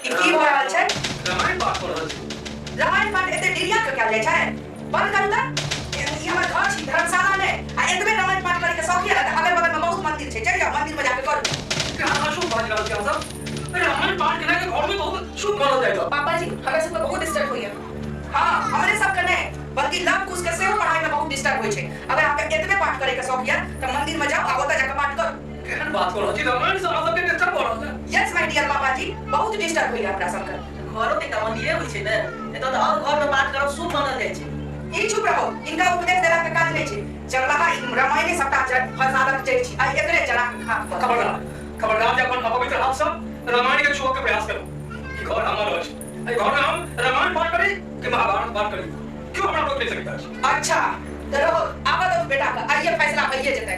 ई की भऽ रहल छै? रामायण पाठ कऽ रहल छी। रामायण पाठ एते डिरिया के कयल जाइ छै? बंद करू तऽ। ई हमर घर छी, धर्मशाला नहि। आ एतबे रामायण पाठ करे के शौक यऽ तऽ अगल बगल में बहुत मंदिर छै, चलि जाउ मंदिर में जाके करू। केहन अशुभ बाजि रहल छी अहाँ सब। रामायण पाठ केनाइ के घर में बहुत शुभ मानल जाइत अछि। पापा जी, हमरा सबके बहुत डिस्टर्ब होइया। हाँ, हमरे सबके नहि, बल्कि लव कुश के सेहो पढ़ाई में बहुत डिस्टर्ब होइ छै। अगर अहाँके एतबे पाठ करे के शौक यऽ तऽ मंदिर में जाउ आ ओतऽ जाके पाठ करू। केहन बात कऽ रहल छी? रामायण से अहाँ सबके डिस्टर्ब भऽ रहल छै? यस माय डियर पापा जी, बहुत डिस्टर्ब होइया हमरा सबके। घरो के एकटा मंदिरे होइ छै ने, एतऽ तऽ आओर घर में पाठ करब शुभ मानल जाइ छै। ई चुप रहो, इनका उपदेश देला के काज नहि छै। जंगलाहा ई रामायणे सबटा फसादक जड़ि छी आ एकरे जरा के खाक कऽ। खबरदार, खबरदार जे अपन अपवित्र हाथ सँ रामायण के छुअ के प्रयास करू। ई घर हमर अछि। एहि घर में हम रामायण पाठ करी कि महाभारत पाठ करी, केओ हमरा रोकि नहि सकैत अछि। अच्छा तऽ रहो, आबऽ दहु बेटा के, आइये फैसला भइए जेतै।